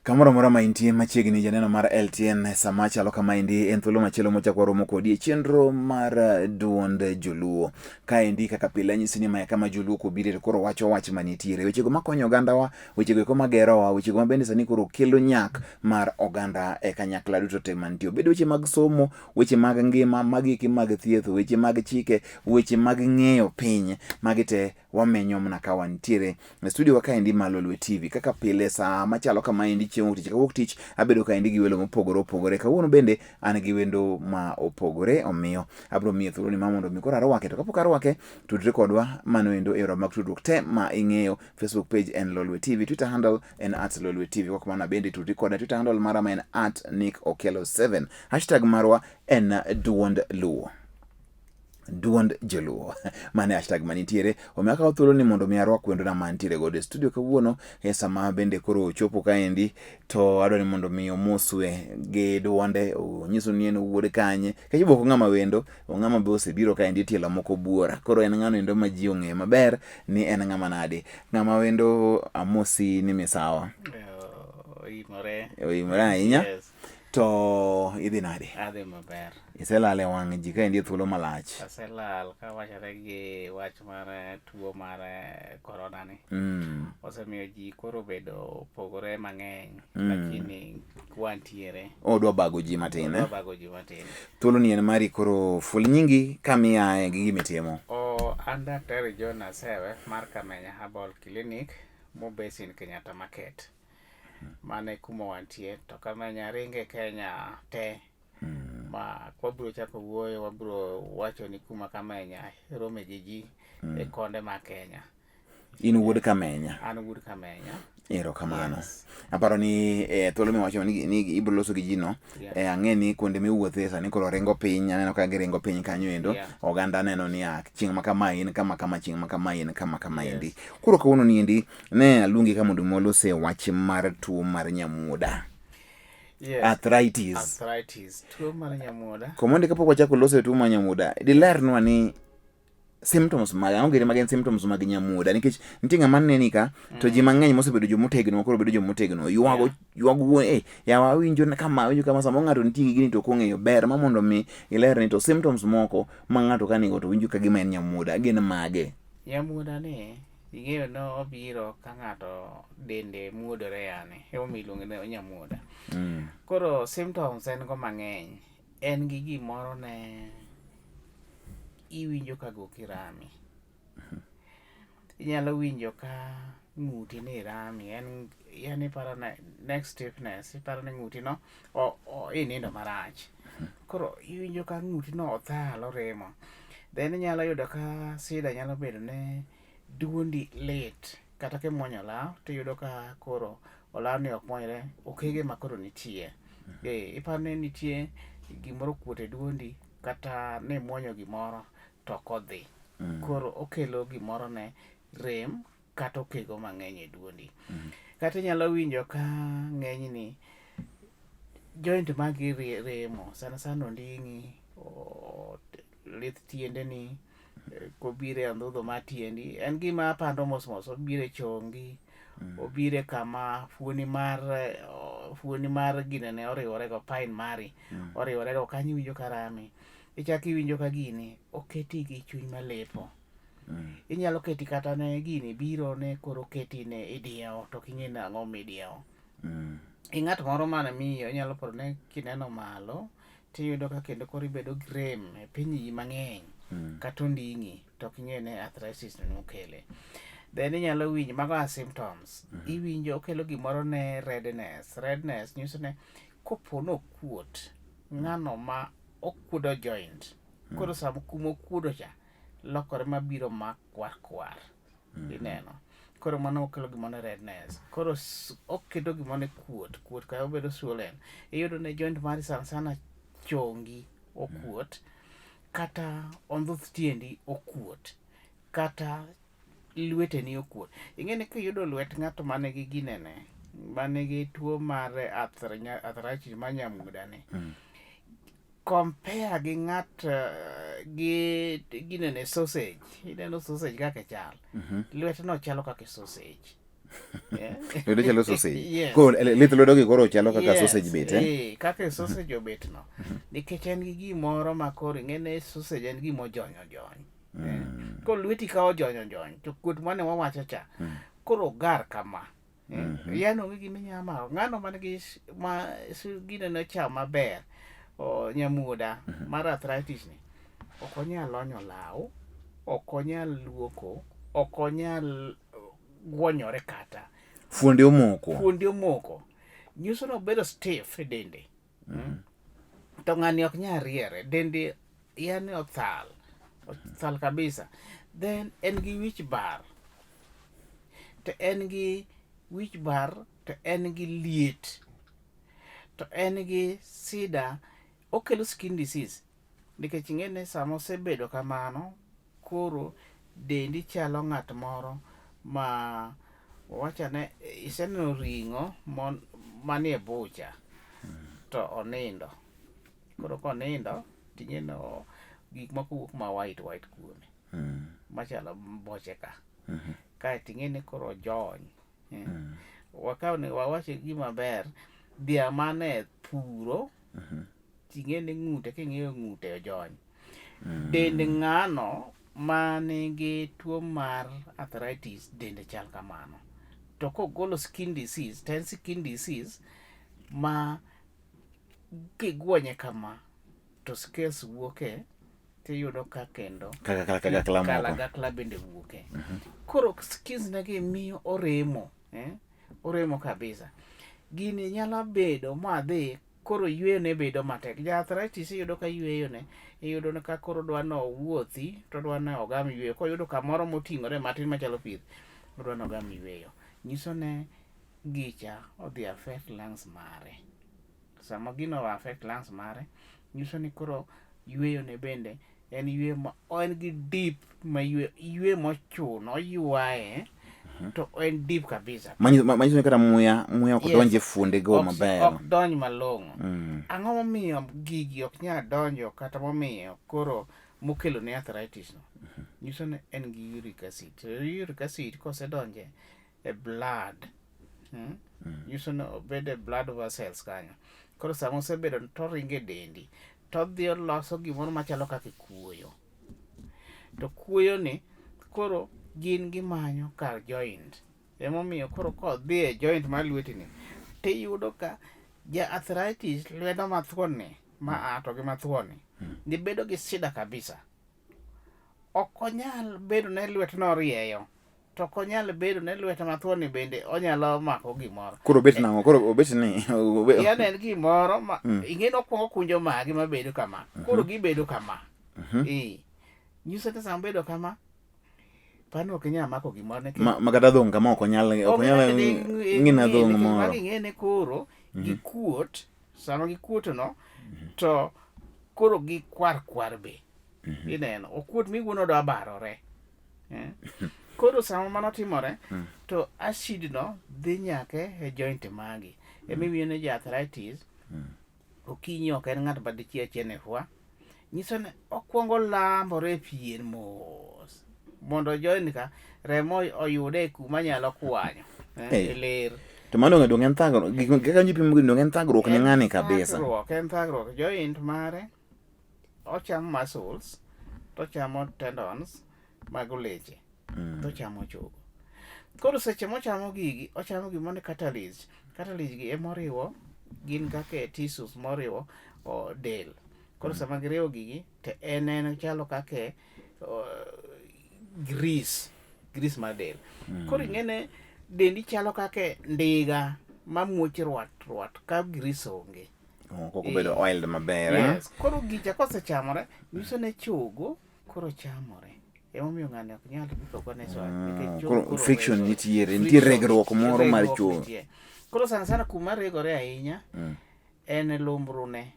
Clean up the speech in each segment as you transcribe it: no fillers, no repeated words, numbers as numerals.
Kamoro amora ma intie machiegni janeno mar LTN sama chalo kamaendi en thuolo machielo mochak waromo kodi e chenro mar duond joluo. Kaendi kaka pile anyisi ni mae kama joluo kobire to koro wacho wach manitiere. Wechego makonyo ogandawa, wechego eko magerowa, wechego ma bende sani koro kelo nyak mar oganda e kanyakla duto te mantie. Obed weche mag somo, weche mag ngima, magi eki mag thieth, weche mag chike, weche mag ng'eyo piny, magi te wamenyo mana ka wantiere e studio wa kaendi mar Lolwe TV. Kaka pile saa machalo kamaendi chieng' wuok tich ka wuok tich abedo kaendi gi welo mopogore opogore. Kawuono bende an gi wendo ma opogore omiyo abiro miye thuolo ni ma mondo mi koro arwake. To kapok arwake, tudri kodwa mano endo e yore mag tudruok te ma ing'eyo. Facebook page en Lolwe TV, Twitter handle en at Lolwe TV. Kok mana bende tudri koda Twitter handle mara ma en at Nick Okello 7. Hashtag marwa en duond Luo. Duond Joluo. Mano e hashtag manitiere. Omiyo akawo thuolo ni mondo mi arwak wendona mantiere godo e studio kawuono e sama bende koro ochopo kaendi to adwa ni mondo mi omoswe gi duonde onyisu ni en wuod kanye. Nikech be ok ong'ama wendo, ong'ama be osebiro kaendi e tielo moko buora. Koro en ng'ano endo ma ji ong'eyo maber ni en ng'ama nade. Ng'ama wendo amosi ni misawa. Oimore. Oimore ahinya. Yes. To idhi nade? Adhi maber. Iselal e wang' ji kaendi e thuolo malach. Aselal ka wachore gi wach mar tuo mar corona ni. Osemiyo ji koro obedo opogore mang'eny. Lakini wantiere. Odwa bago ji matin. Odwa bago ji matin. Thuolo ni en mari koro ful nyingi kama iaye gi gima itimo. Oh, an Daktari John Asewe mar Kamenya Herbal Clinic mobase in Kenyatta Market. Mano e kuma wantie to Kamenya ringe Kenya te. Ma kwabiro chako wuoyo wabiro wacho ni kuma Kamenya rome gi ji e konde ma Kenya. In wuod Kamenya. An wuod Kamenya. Erokamano. Yes. Aparo ni eh, thuolo miwacho ni, ni ibiro loso gi ji no Yeah. eh, ang'e ni kuonde miwuothe sani koro ringo piny aneno ka giringo piny kanyo endo Yeah. oganda neno ni ah, chieng' ma kama in kama kama chieng' ma kama in kama kama Yes. endi. Koro kawuono ni endi ne aluongi ka mondo walose wach mar tuo mar nyamuoda. Yes. Arthritis. Arthritis. Tuo mar nyamuoda. Komondi kapok wachako loso e tuo mar nyamuoda, dilernwa ni symptoms mag ang'o gini magin symptoms mag nyamuoda nikech nitie ng'ama neni ka to ji mang'eny mosebedo jomotegno koro bedo jomotegno ywago ywago wuon eh yawa awinjo kama awinjo kama samoro ng'ato nitie gi gini to ok ong'eyo ber ma mondo mi iler ni to symptoms moko ma ng'ato ka nigo to winjo ka gima en nyamuoda gin mage. Nyamuoda ni ing'eyo ni obiro ka ng'ato dende muodore yani emomiyo iluonge ni nyamuoda. Koro symptoms en go mang'eny. En gi gimoro ne iwinjo ka goki rami. Inyalo winjo ka ng'uti ni rami en yani iparo ni neck stiffness iparo ni ng'uti no inindo marach. Koro iwinjo ka ng'uti no othal oremo. Then inyalo yudo ka sida nyalo bedo ni duondi lit kata kimuonyo olaw tiyudo ka koro olaw ni ok muonyre okege ma koro nitie. Iparo ni nitie gimoro okuot e duondi kata ni imuonyo gimoro to ok odhi. Koro okelo gimoro ne rem kata okego mang'eny e duondi. Kata inyalo winjo ka ng'enyni joint magi remo sana sana onding'i, lith tiendeni, kobiro e andhudho mar tiendi. En gima pando mos mos, obiro e chongi, obiro e kama fuoni mar fuoni mar ginene oriwore go pine mari oriwore go kanyo iwinjo ka rami. Ichako iwinjo ka gini oketi gi chuny malepo. Inyalo keti kata ne gini biro ne koro oketi ne idiewo to ok ing'e ni ang'o midiewo. I ng'at moro mane miyo inyalo paro ni kineno malo tiyudo ka kendo koro ibedo gi rem e piny iyi mang'eny kata onding'i to ok ing'e ni arthritis no nokele. Then inyalo winjo mago are symptoms. Iwinjo okelo gimoro ne redness. Redness nyiso ni kopo nokuot ng'ano ma okuodo joint. Koro sama kuma okuodo cha lokore mabiro makwar kwar. Ineno. Koro mano okelo gimoro ne redness. Koro oketo gimoro ne kuot. Kuot ka obedo swollen. Iyudo ne joint mari sana sana chongi okuot kata ondhuth tiendi okuot kata lweteni okuot. Ing'e ni kiyudo lwet ng'ato manigi ginene manigi tuo mar arthritis mar nyamuoda ni compare gi ng'at gi ginene sausage ineno sausage kaka chal. Lwetno chalo kaka sausage. Yeah. Lwedo chalo sausage. Yes. Koro lith lwedo gi koro chalo kaka Yes, sausage bet eh? eh, kaka sausage obet no. Nikech en gi gimoro ma koro ing'e ni sausage en gima ojony ojony. Eh. Koro lweti ka ojony ojony to kuot mane wawacho cha koro ogar kama. Eh, Yani onge gima inyalo mako. Ng'ano man gi ma gine no cham maber o, nyamuoda mar arthritis ni ok onyal lonyo law, ok onyal luoko, ok onyal gwonyore kata. Fuonde omoko. Fuonde omoko. Nyiso ni obedo stiff e dende. To ng'ani ok nyal riere. Dende yani othal. Othal kabisa. Then en gi wich bar. To en gi wich bar to en gi liet. To en gi sida okelo skin disease. Nikech ing'e ni sama osebedo kamano, koro dendi chalo ng'at moro ma wachane iseneno ring'o manie bucha to onindo. Koro konindo ting'e ni gik moko wuok ma white white kuome machalo boche ka. Kaeto ing'e ni koro ojony. Wakaw ni wawach gima ber, dhiang' mane puro ting'e ni ng'ute king'iyo ng'ute ojony. Dend ng'ano manigi tuo mar arthritis dende chal kamano. To kogolo skin disease to en skin disease ma kigwonye kama to scales wuoke tiyudo ka kendo Kaka kalagakla moko. kalagakla bende wuoke. Koro skins negi miyo oremo, eh? Oremo kabisa. Gini nyalo bedo madhi koro yweyo ne bedo matek. Ja arthritis iyudo ka yweyo ne iyudo ni ka koro dwa ni owuothi to odwa ni ogam yweyo. Koyudo kamoro moting'ore matin machalo pith, odwa ni ogam yweyo. Nyiso ne gicha odhi affect lungs mare. Sama gino o affect lungs mare, nyiso ni koro yweyo ne bende en yweyo ma en gi deep ma yweyo, yweyo mochuno oywaye to en deep kabisa. Manyiso ni kata muya muya ok Yes. donj e fuonde go maber. Ok donj malong'o. Ang'o momiyo gigi ok nyal donjo kata momiyo koro mokelo ne arthritis no? Nyiso ni en gi uric acid. To uric acid kosedonje e blood, nyiso ni obedo e blood vessels kanyo. Koro sama osebedo to oringo e dendi to odhi oloso gimoro machalo kaka kuoyo. To kuoyo ni koro gin gimanyo kar joint. Emomiyo koro kodhi e joint mar lweti ni tiyudo ka ja arthritis lwedo mathuon ni ma a to gi mathuon ni ni bedo gi shida kabisa. Ok onyal bedo ne lwetno orieyo to ok onyal bedo ne lwete mathuon ni bende onyalo mako gimoro. Koro obet nang'o? Koro obet ni Yani en gimoro ma ing'e ni okwongo kunjo magi mabedo kama. Koro gibedo kama. Eh. Nyiso ni sama bedo kama, pano ok inyal mako gimoro nikech ma kata dhong' kama ok onyal ok onyal ng'ina dhong' moro. Magi ing'e ni koro gikuot, sama gikuoto no to koro gikwar kwar be. Ineno, okuot miwuono odwa barore. Eh? Koro sama mano timore to acid no dhi nyaka e joint magi. Emiwinjo ni ja arthritis okinyi ok en ng'at ma dichie achien e fwa. Nyiso ni okwongo lambore e pien mos mondo joint ka remo oyude kuma nyalo kwanyo e ler. To mano donge en thagruok? Gik kaka ji pimo gini donge en thagruok ne ng'ani kabisa. Thagruok, en thagruok. Joint mare ochamo muscles to ochamo tendons mag leche to ochamo chogo. Koro seche mochamo gigi, ochamo gimoro ni cartilage. Cartilage gi emoriwo gin kaka tissues moriwo del. Koro sama giriwo gigi to en en chalo kaka grease, grease mar del. Koro ing'e ni dendi chalo kaka ndiga mamuoch rwat rwat ka grease onge. Oh, kok obedo oiled maber. Eh? Yes. Koro gicha kosechamore, nyiso ne chogo koro chamore. Emomiyo ng'ani ok nyal buto ne swag. Nikech chogo Koro koro friction regore. nitiere, nitie Friction regruok moro mar regruok chogo. nitie. Koro sana sana kuma regore ahinya en lumbrune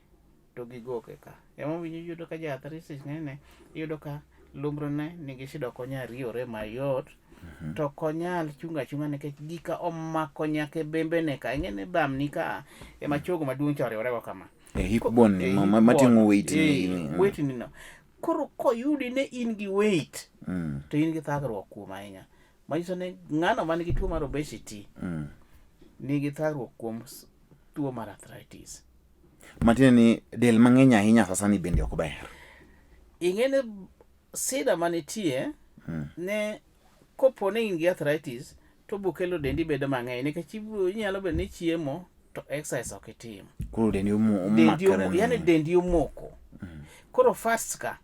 to gi goke ka. Emomiyo iyudo ka ja arthritis ng'enyne iyudo ka lumbrune nigi shida ok onyal riyore mayot to ok onyal chung' achung'a nikech gika omako nyaka e bembene ka. Ing'e ni bamni ka ema chogo maduong' cha oriwore go kama. E hip bone ni E ma hip mating'o bone. weight ni Eh, gini. weight ni no. Koro koyudi ni in gi weight to in gi thagruok kuom ahinya. Manyiso ni ng'ano man gi tuo mar obesity nigi thagruok kuom tuo mar arthritis. Matiende ni del mang'eny ahinya sasa ni bende ok ber. Ing'e ni sida manitie ne kopo ni in gi arthritis to biro kelo dendi bedo mang'eny nikech inyalo bedo ni chiemo to exercise ok itim. Koro dendi Dendi omakre. Yani dendi omoko. Koro fats ka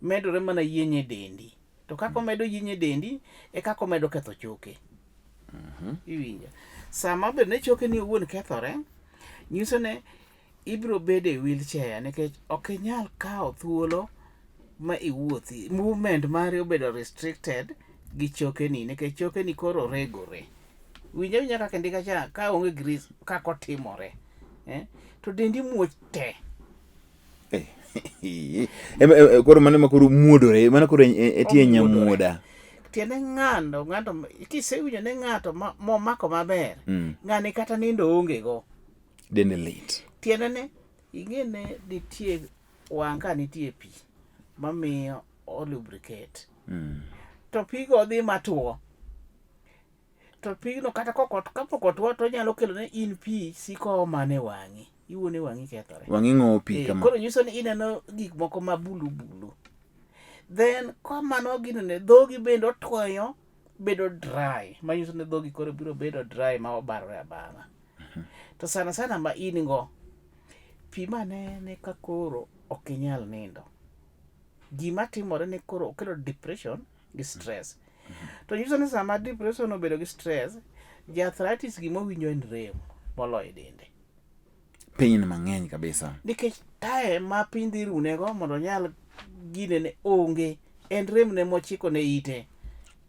medore mana yienyo e dendi. To kaka omedo yienyo e dendi e kaka omedo ketho choke. Iwinjo? Sama obedo ni choke ni owuon kethore, nyiso ni ibiro bedo e wheelchair nikech ok inyal kawo thuolo ma iwuothi. Movement mari obedo restricted gi chokeni nikech chokeni koro regore. Winj awinja kaka indika cha ka onge grease kaka otimore. Eh? To dendi muoch te. Koro mano ma koro muodore, mano koro e tie Omuodore. nyamuoda. Tiende ng'ando, ng'ato kisewinjo ni ng'ato momako maber, ng'ani kata nindo onge go. Dende lit. Tiende ni ing'e ni nitie wang' ka nitie pi mamiyo o lubricate. To pigo dhi matuo. To pigno kata kapok otuo to onyalo kelo ne in pi siko mana e wang'i. Iwuone wang'i kethore. Wang'i ng'o pi kama. Koro nyiso ni ineno gik moko ma bulu bulu. Then kamano ginene dhogi bende otuoyo bedo dry. Manyiso ni dhogi koro biro bedo dry ma obarore abara. To sana sana ma in go, pi manene ka koro ok inyal nindo. Gima timore ni koro okelo depression gi stress. To nyiso ni sama depression obedo gi stress, ja arthritis gima owinjo en rem moloyo e dende. Piny ni mang'eny kabisa. Nikech time ma piny dhi runego mondo onyal gine ne onge, en rem ne mochiko ne ite.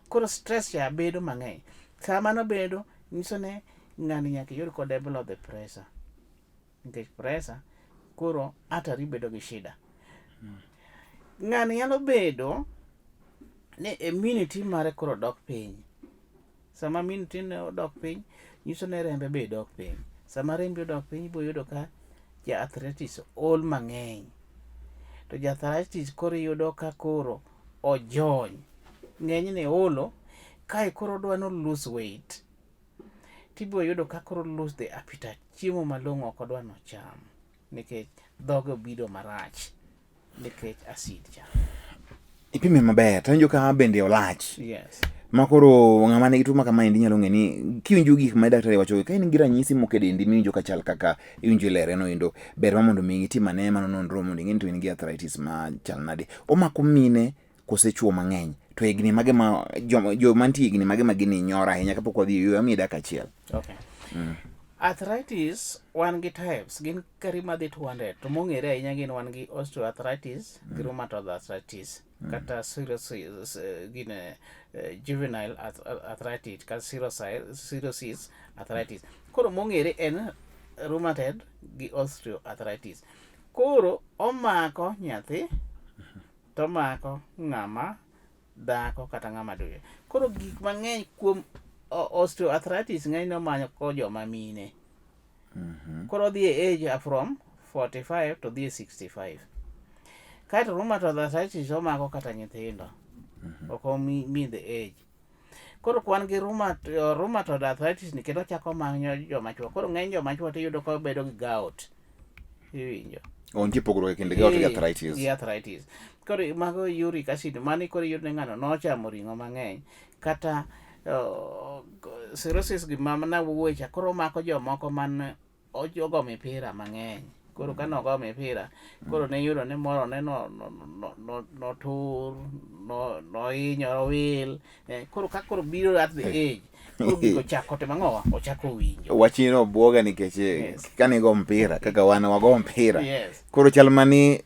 Koro stress cha bedo mang'eny. Sama mano bedo, nyiso ni ng'ani nyaka iyud kod develop the pressure. Nikech pressure koro artery bedo gi shida. Ng'ani nyalo bedo ni immunity mare koro dok piny. Sama immunity ne odok piny, nyiso ni rembe be dok piny. Sama rembi odok piny, ibiro yudo ka ja arthritis ol mang'eny. To ja arthritis koro iyudo ka koro ojony. Ng'enyne olo, kae koro odwa ni lose weight. Tibiro yudo ka koro lose the appetite. Chiemo malong'o ok odwa nocham. Nikech dhoge obedo marach. Nikech acid cha. Ipime maber, to awinjo ka bende olach. Yes. Ma koro ng'ama nigi tuo ma kamaendi nyalo ng'e ni kiwinjo gik ma daktari wacho ka in gi ranyisi moko e dendi miwinjo ka chal kaka iwinjo ilere no endo, ber ma mondo mi itim ane mano nonro mondo ing'e ni to in gi arthritis ma chal nade. Omako mine kose chuo mang'eny to higni mage ma joma nitie higni mage ma gini nyoro ahinya kapok wadhi e yueyo amiyi dakika achiel. Okay. Arthritis wan gi types gin karibu madhi 200 to mong'ere ahinya gin wan gi osteoarthritis gi rheumatoid arthritis kata cirrhosis, gin juvenile arthritis kata cirrhosis arthritis. Koro mong'ere en rheumatoid gi osteoarthritis. Koro omako nyathi to omako ng'ama dhako kata ng'ama dichuo. Koro gik mang'eny kuom osteoarthritis ng'enyne omanyo ko joma mine. Koro odhi e age from 45 to dhi e 65. Kaeto rheumatoid arthritis omako kata nyithindo. Ok omi the age. Koro kwan gi rheumatoid arthritis ni kendo ochako manyo joma chuo. Koro ng'eny joma chuo tiyudo ka bedo gi gout. Iwinjo? Oh, nitie pogruok e kind gout gi arthritis. Gi arthritis. Koro mago uric acid mani koro iyudo ni ng'ano nochamo ring'o mang'eny kata cirrhosis gima nawuoye cha koro omako jomoko man ogo mipira mang'eny. Koro ka nogo mipira, koro ne iyudo ni moro ne notur, nohinyore owil. Koro ka koro biro at the age, koro gigo ochako timo ang'owa? Ochako winjo. Wachni no buoga nikech Yes. kane go mpira kaka wan wago mpira. Yes. Koro chal mani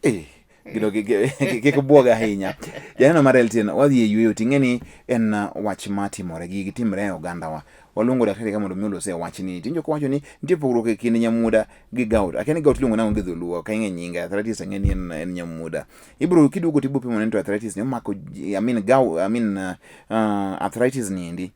gino kik buoga ahinya. Janeno mar LTN wadhi e yueyo ting'e ni en wach matimore gigi timre e ogandawa. Waluongo daktari ka mondo mi olose wachni. Tinjo kowacho ni nitie pogruok e kind nyamuoda gi gout. Akia ni gout iluongo nang'o gi dholuo, ok ang'e nyinge. Arthritis ang'e ni en nyamuoda. Ibiro kiduogo tibiro pimo ni to arthritis ni omako I mean gout, I mean arthritis ni endi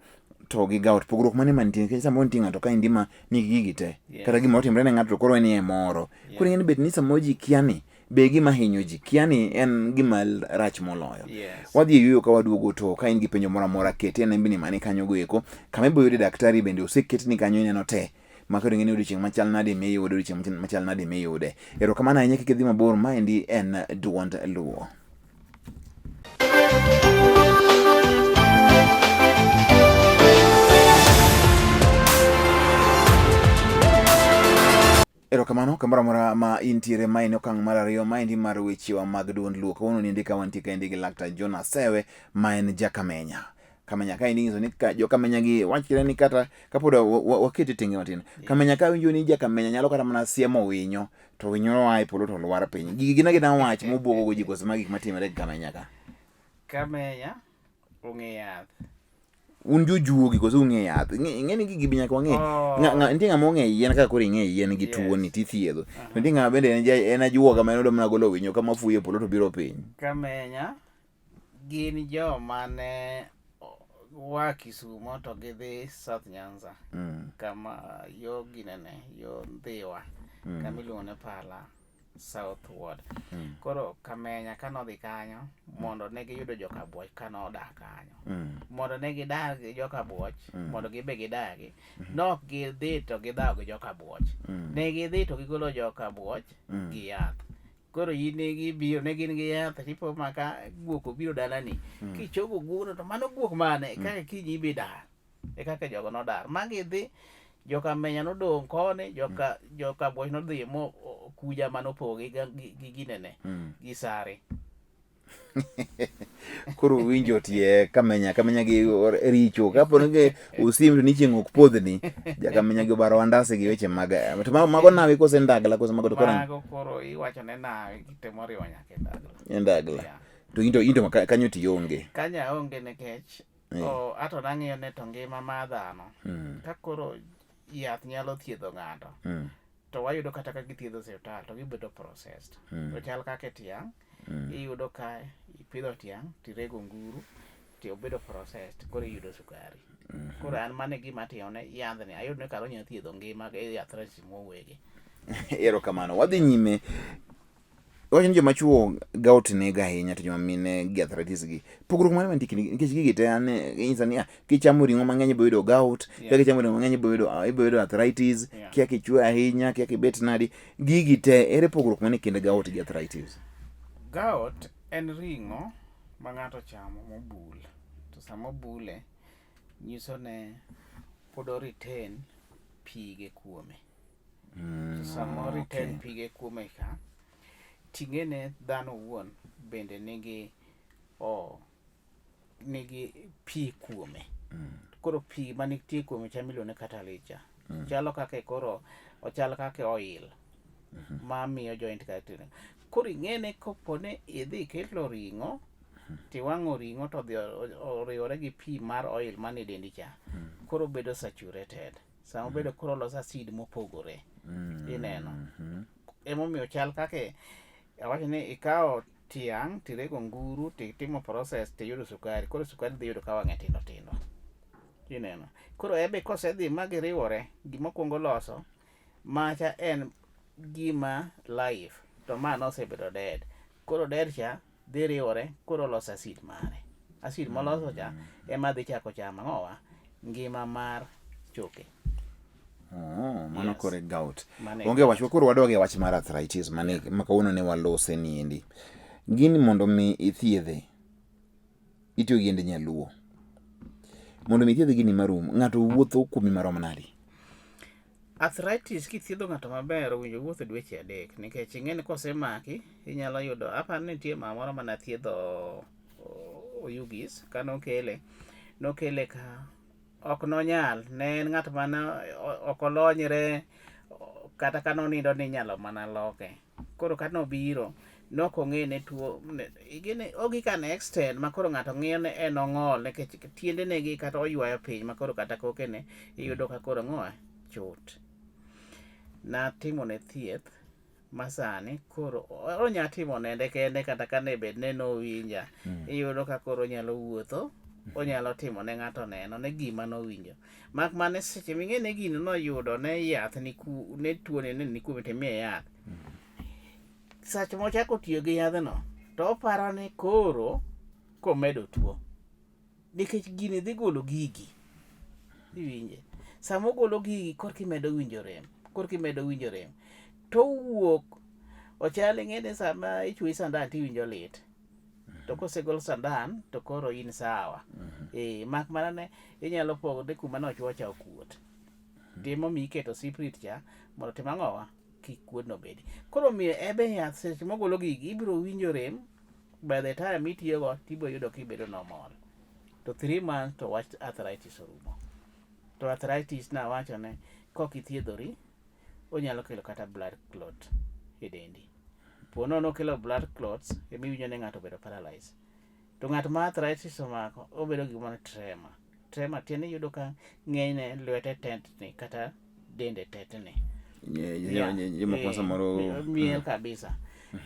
to gi gout pogruok mane mantie nikech samoro nitie ng'ato kaendi ma nigi gigi te. Yes. Kata gimoro timre ne ng'ato to koro en e moro. Koro ing'e ni bet ni samoro ji kia ni Be gima hinyo ji kia ni en gima rach moloyo. Yes. Wadhi e yueyo ka waduogo to ka in gi penjo moro amora kete e nembni mani kanyo go eko. Kama ibo yude daktari bende oseketni kanyo ineno te. Ma koro ing'e ni odiochieng' machal nade miyude, odiochieng' machal nade miyude. Erokamano ahinya kik idhi mabor, maendi en Duond Luo. Erokamano kamoro amora ma intiere, ma en okang' mar ariyo maendi mar wechewa mag duond Luo. Kawuono niendi ka wantie kaendi gi Laktar John Asewe ma en Jakamenya. Kamenya kaendi nyiso ni ka jokamenya gi wachre ni kata kapod wakete tenge matin. Kamenya ka winjo ni jakamenya nyalo kata mana siemo winyo to winyo oa e polo to lwar piny. Gigi gin agina wach mobwogo go ji koso ma gik matimore Kamenya ka. Kamenya ong'e yath. Un jojuogi koso ung'e yath. Ing'e ni gigi be nyaka wang'e. Oh. Nitie ng'ama ong'e yien kaka koro ing'e yien gi tuo ni Yes. tithiedho. To nitie ng'ama bende en ajuoga ma en odwa mana golo winyo kama fuyo e polo to biro piny. Kamenya gin joma ne wa Kisumo to gidhi South Nyanza. Kama yo ginene, yo Ndhiwa, kama iluongo ni Pala South Ward. Koro Kamenya kanodhi kanyo mondo ne giyudo joka Buoch kanodak kanyo. Mondo ne gidag gi joka Buoch, mondo gibe gidagi. Nok gidhi to gidhawo gi joka Buoch. Ne gidhi to gigolo joka Buoch gi yath. Koro in ne gibiro, ne gin gi yath, tipo maka guok obiro dalani. Kichogo guogno to mano guok mane? Kaka kiny ibi dar. E kaka jogo nodar. Ma gidhi, joka Menya nodong' koni, joka Buoch nodhi mo kuja manopogi gi ginene, gi sare. Koro winjo tie Kamenya, Kamenya gi richo. Kapo ni gi usim to ni chieng' ok podhni, ja Kamenya gi obaro andasi gi weche mag to mago nawi kose ndagla kose mago to koro Mago koro iwacho ne nawi gitemo riwo nyaka e ndagla. e ndagla. Yeah. To into kanyo to ionge. Kanyo aonge nikech ato nang'iyo ne to ngima mar dhano. Ka koro yath nyalo thiedho ng'ato, to wayudo kata ka githiedho osiptal to gibedo processed. To chal kaka tiang', iyudo ka ipidho tiang' tirego nguru to obedo processed koro iyudo sukari. Koro an mano e gima atimo ne yadhni, ayudo ni kara onyalo thiedho ngima gi arthritis mowegi. Erokamano. Wadhi nyime. Iwacho ni joma chuo gout nego ahinya to joma mine gi arthritis gi. Pogruok mane mantie kindgi? Nikech gigi te an inyisa ni kichamo ring'o mang'eny ibiro yudo gout, kia kichamo ring'o mang'eny ibiro yudo arthritis, kia kichwe ahinya, kia kibet nadi. Gigi te ere pogruok mane kind gout gi arthritis? Gout en ring'o ma ng'ato ochamo mobul. To sama obule, nyiso ne pod o retain pige kuome. To sama o retain pige kuome ka, ting'ene dhano owuon bende nigi pi kuome. Koro pi manitie kuome cha miluongo ni cartilage cha. Chalo kaka koro ochal kaka oil mamiyo joint cartilage. Koro ing'e ni kopo ni idhi iketo ring'o tiwang'o ring'o to odhi oriwore gi pi mar oil manie dendi cha. Koro obedo saturated. Sama obedo koro oloso acid mopogore. Ineno. Emomiyo chal kaka awacho ni ikawo tiang' tirego nguru titimo process tiyudo sukari. Koro sukari dhi yudo ka wang'e tindo tindo. Ineno. Koro ebe kosedhi ma giriwore, gima okuongo loso, macha en gima live to ma nosebedo dead. Koro dead cha dhi riwore koro oloso acid mare. Acid moloso cha ema dhi chako chamo ang'owa? Ngima mar choke. Oh, mano Yes. kore gout. Mano e Onge wach, koro wadog e wach mar arthritis mane ma kawuono ne walose niendi. Gini mondo mi ithiedhe, itiyo gi yedhe nyaluo. Mondo mi ithiedh gini marum, ng'ato wuotho kuomi marom nadi? Arthritis kithiedho ng'ato maber owinjo wuotho dweche 3 nikech ing'e ni kosemaki inyalo yudo aparo ni nitie mama moro mane athiedho Oyugis kanokele nokele ka ok nonyal ne en ng'at mane ok olonyre kata ka nonindo ninyalo mana loke. Koro ka nobiro nok ong'e ne tuo gini ogik an extent ma koro ng'ato ng'iyo ni en ong'ol nikech tiendene gi kata oywayo piny ma koro kata kokene iyudo ka koro ang'owa chut. Natimo ne thieth ma sani koro onya timo nende kende kata ka ne bed ne nowinja. Iyudo ka koro onyalo wuotho, onyalo timo ne ng'ato neno ne gima nowinjo. Mak mana seche ming'e ni gino noyudo ne yath ni ku ne tuo ne ni kuome timiye yath. Sach mochako tiyo gi yadhno to oparo ni koro komedo tuo. Nikech gini dhi golo gigi. Iwinje. Sama ogolo gigi korka imedo winjo rem. Korka imedo winjo rem. To owuok ochal ing'e ni sama ichuoyi sandan tiwinjo lit. To kosegol sandan to koro in sawa. Eh, mak mana ne inyalo pogo ni kuma nochuo cha okuot. Timo mi iketo siprit cha mondo otim ang'owa kik kuodno bedi. Koro omiyo ebe yath seche mogolo gigi ibiro winjo rem by the time itiyogo tibiro yudo kibedo normal. To 3 months to wach arthritis orumo. To arthritis nawacho ne kok ithiedhori onyalo kelo kata blood clot e dendi. Po nono okelo blood clots ema iwinjo ni ng'ato obedo paralyzed. To ng'at ma arthritis omako obedo gi gimoro ni tremor. Tremor tiende iyudo ka ng'enyne lwete tetni kata dende tetni. Jomoko samoro miel kabisa.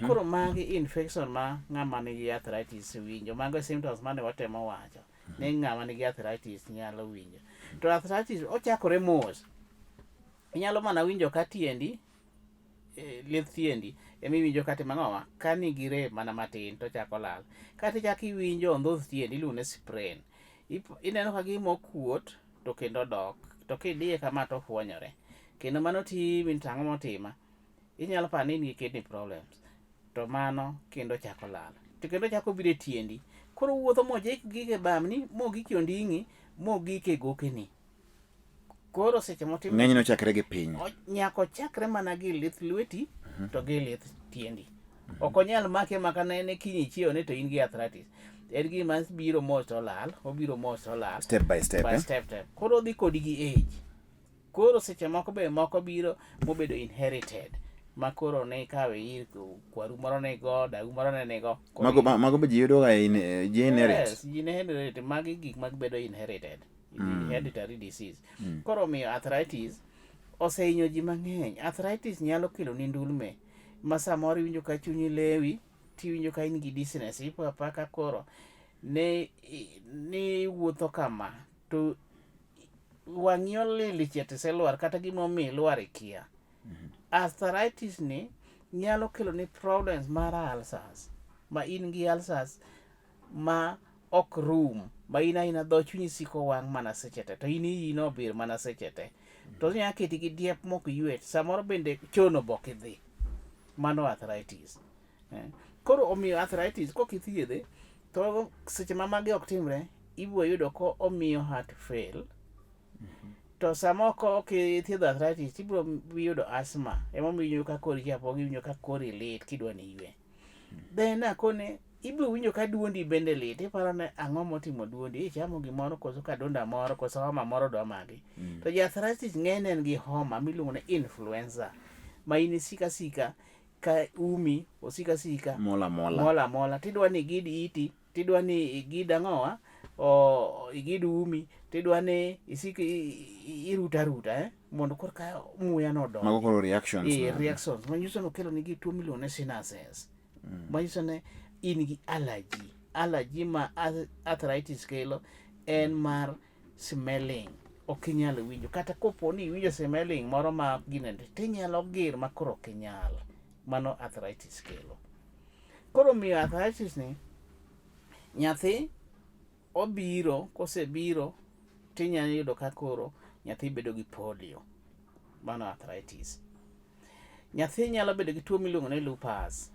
Koro magi infection ma ng'ama nigi arthritis winjo. Mago e symptoms mane watemo wacho ni ng'ama nigi arthritis nyalo winjo. To arthritis ochakore mos. Inyalo mana winjo ka tiendi lith tiendi emiwinjo ka timo ang'owa ka nigi rem mana matin to chako lal. Kata ichako iwinjo ondhuth tiendi iluongo ni sprain. Ineno ka gima okuot to kendo dok. To kidiye kama to ofuonyore. Kendo mano timi to ang'o motima? Inyalo paro ni in gi kidney problems. To mano kendo chako lal. To kendo chako biro e tiendi. Koro owuotho mojik gik e bamni, mogik e onding'i, mogik e gokeni. Koro seche motimo ng'enyne ochakre gi piny. Nyaka ochakre mana gi lith lweti to gi lith tiendi. Ok onyal make maka ne kiny ichiewo ni to in gi arthritis. En gima biro mos to olal, obiro mos to olal. Step by step. By step step. Koro odhi kodi gi age. Koro seche moko be moko biro mobedo inherited. Ma koro ne ikawe ir kwaru moro ne go, dagu moro ne nigo. Mago be ji yudo ga ji inherit. Yes, ji inherit. Magi gik mag bedo inherited. Hereditary disease. Koro omiyo arthritis osehinyo ji mang'eny. Arthritis nyalo kelo ni ndulme ma samoro iwinjo ka chunyi lewi tiwinjo ka in gi dizziness ipo apaka koro ne ni iwuotho kama to wang'i olil chiet iselwar kata gimomiyo ilwar ikia. Arthritis ni nyalo kelo ni problems mar ulcers ma in gi ulcers ma ok rum ma in aina dho chunyi siko wang' mana seche te to in iyi nobir mana seche te to onyalo keti gi diep mok ywet samoro bende chono bok idhi mano arthritis eh. Koro omiyo arthritis kok ithiedhe to seche ma magi ok timre ibiro yudo ko omiyo heart fail to sama ok ithiedho arthritis ibiro yudo asthma emomiyo iwinjo ka kori chapog iwinjo ka kori lit kidwa ni iywe then akone ibiro winjo ka duondi bende lit iparo ni ang'o motimo duondi ichamo gimoro koso ka donda moro koso homa moro dwa maki to ja arthritis ng'enyne en gi homa miluongo ni influenza ma in isika sika ka umi osika sika Mola mola. mola mola tidwa ni igid iti tidwa ni igid ang'owa o igid umi tidwa ni isik iruta aruta eh? mondo korka muya no odonji. Mago koro reactions. Eh, reactions manyiso ni okelo nigi tuo miluongo ni sinuses manyiso ni in gi allergy allergy ma arthritis kelo en mar smelling ok inyal winjo kata kopo ni iwinjo smelling moro ma ginende tinyalo gir ma koro ok inyal mano arthritis kelo koro miyo arthritis ni nyathi obiro kosebiro tinyalo yudo ka koro nyathi bedo gi polio mano arthritis nyathi nyalo bedo gi tuo miluongo ni lupus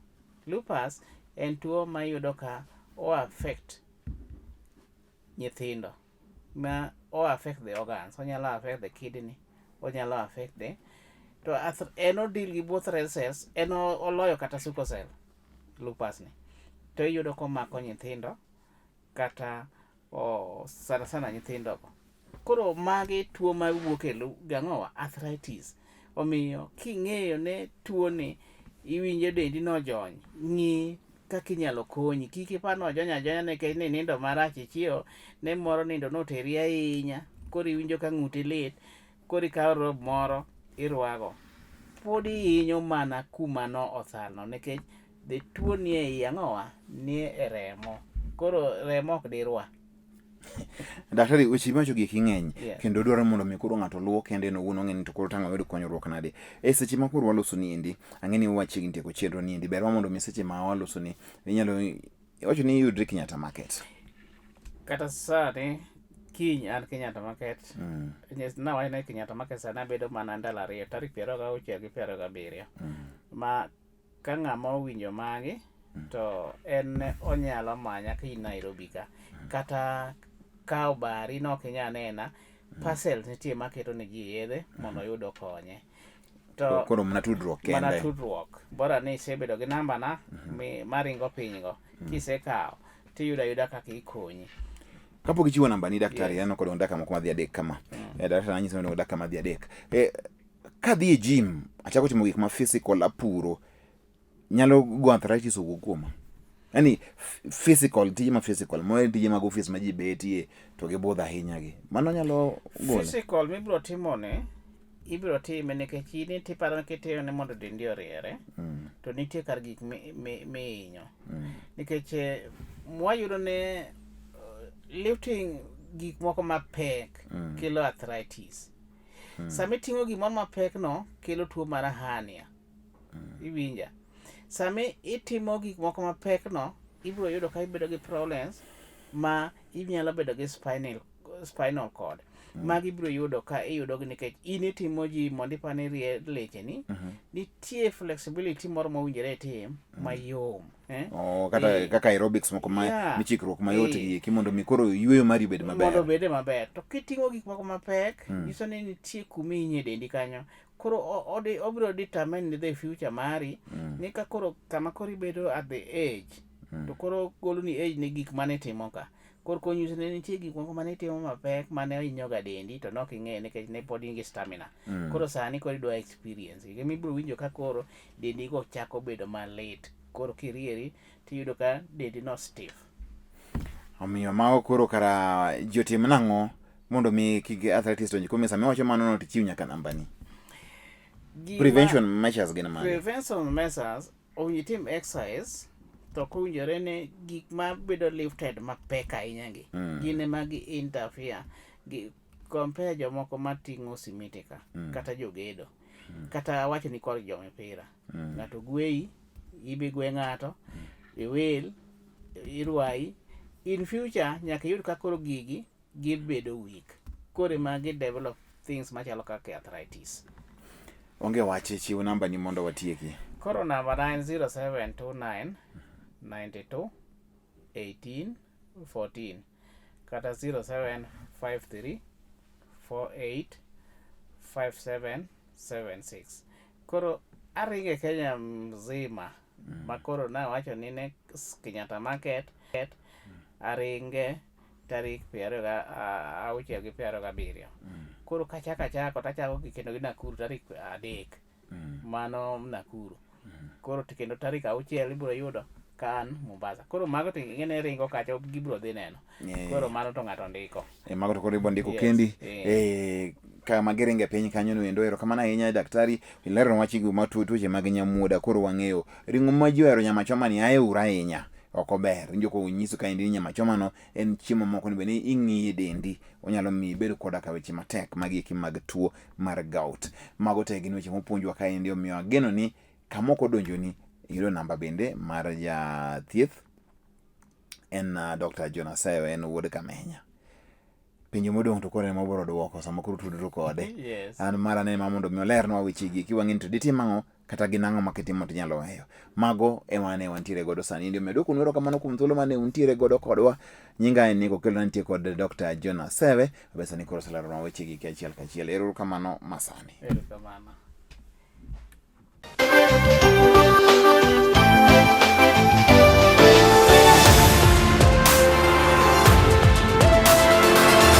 lupus en tuo ma iyudo ka o affect nyithindo ma o affect the organs onyalo affect the kidney onyalo affect the to en o deal gi both red cells en oloyo kata sickle cell lupus ni to iyudo komako nyithindo kata o, sana sana nyithindo go koro magi tuo ma wuok e gang'owa arthritis omiyo king'eyo ne tuo ni iwinjo dendi nojony ng'i kaka inyalo konyi kik ipar ni ojony ajonya nikech ni nindo marach ichiewo ne moro nindo noteri ahinya koro iwinjo ka ng'uti lit koro ikawo rob moro irwago pod ihinyo mana kuma no othalno nikech the tuo nie ei ang'owa nie e remo koro remo ok dirwa. Daktari, weche miwacho gi ng'eny Yes. kendo dwaro mondo mi koro ng'ato luwo kende en owuon ong'e ni to koro tang' wayud konyruok nade. E seche ma koro waloso ni endi, ang'e ni wachiegni tieko chenro ni endi, ber wa mondo mi seche ma waloso ni inyalo iwacho ni iyudri Kenyatta Market. Kata sani kiny an Kenyatta Market. Nawacho ni Kenyatta Market sani abedo mana ndalo ariyo, tarik 26 gi 27. Ma ka ng'ama owinjo magi to en onyalo manya ka in Nairobi ka. Kata ka obari no ok inyal nena, parcels nitie maketo ne ji yedhe mondo oyud okonye. To Koro mana tudruok mana kende. tudruok bora ni isebedo gi namba na mi maringo piny go kisekawo tiyudo ayuda kaka ikonyi. Kapok ichiwo namba ni daktari, Yes. aneno kodong' dakika moko madhi adek kama. Daktari anyiso ni odong' dakika madhi adek. Kadhi e gym, achako timo gik ma physical apuro, nyalo go arthritis owuog kuoma. Yaani physical, tije ma physical, moher tije mag ofis ma ji betie to gibudho ahinya gi. Mano nyalo gole. Physical mibiro timone ibiro time nikech in tiparo ni kitime ni mondo dendi oriere to nitie kar gik mihinyo nikech mwayudo ni lifting gik moko mapek kelo arthritis. Sama iting'o gimoro mapek no kelo tuo mar hernia. Iwinja? Sama itimo gik moko mapek no ibiro yudo ka ibedo gi problems ma inyalo bedo gi spinal cord. Magi ibiro yudo ka iyudo gi nikech in itimo ji mondo ipani rie lecheni. Nitie flexibility moro mowinjore itim mayom. Oh, kata kaka aerobics moko ma michikruok mayot gi eki mondo mi koro yueyo mari obed maber. Mondo obede maber. To kiting'o gik moko mapek, nyiso ni nitie kuma ihinye dendi kanyo. Koro obiro determine the future mari ni ka koro kama koro ibedo at the age to koro goloni age ne gik mane itimo ka. Koro konyiso ni nitie gik moko mane itimo mapek mane hinyoga dendi to nok ing'eyo nikech ne pod in gi stamina. Koro sani koro idwa experience gi. Ema ibiro winjo ka koro dendi go chako bedo malit. Koro kirieri tiyudo ka dendi no stiff. Omiyo mago koro kara ji otim nang'o mondo mi kik arthritis donj kuomi sama iwacho mano no tichiw nyaka nambani. Prevention measures gin mage? Prevention measures owinjo itim exercise to ok owinjore ni gik ma bedo lifted mapek ahinya gi gin ema gi interfere gi compare jomoko mating'o simiti ka kata jogedo kata awacho ni kor jomipira ng'ato gweyi ibi gwe ng'ato iwil irwayi in future nyaka iyud ka koro gigi gibedo weak koro ema gi develop things machalo kaka arthritis. Onge wach, chiw namba ni mondo watieki. Koro namba na en 0729 92 18 14 kata 0753 48 57 76. Koro aringo e Kenya mzima ma koro nawacho ni ne Kenyatta Market aringe tarik 26 gi 27. Koro kachako achako tachako gi kendo gi Nakuru tarik 3 mano Nakuru. Koro to kendo tarik 6 ibiro yudo ka an Mombasa. Koro mago to ing'e ni ringo kacha gibiro dhi neno. Koro mano to ng'ato ndiko. Mago to koro ibo ndiko kendi. Kama giringe piny kanyo no endo. Erokamano ahinya daktari, ilero wach gima tuoche mag nyamuoda koro wang'eyo. Ring'o ma ji ohero nyama choma ni ae uru ahinya. Ok ober. Winjo ko nyiso ka endi ni nyama choma no en chiemo moko ni bende ing'iye dendi. Onyalo miyo ibed koda ka weche matek magi eki mag tuo mar gout. Mago te gin weche mopuonjwa ka endi omiyo ageno ni kama ok odonjoni iyudo namba bende mar jathieth en Dr. Jonas Sewe en wuod Kamenya. Penjo modong' to koro en mabiro duoko sama koro tudru kode. An mara ne ma mondo mi olernwa weche gi eki wang'e ni to ditim ang'o kata gin ang'o ma kitimo to inyalo weyo. Mago ema ne wantiere godo sani. Ndio medo kwonu erokamano kuom thuolo mane untiere godo kodwa. Nyinga en Nico Okello nantie kod Dr. Jonas Sewe. Be sani koro oseleronwa weche gi achiel kachiel. Erokamano masani. Erokamano.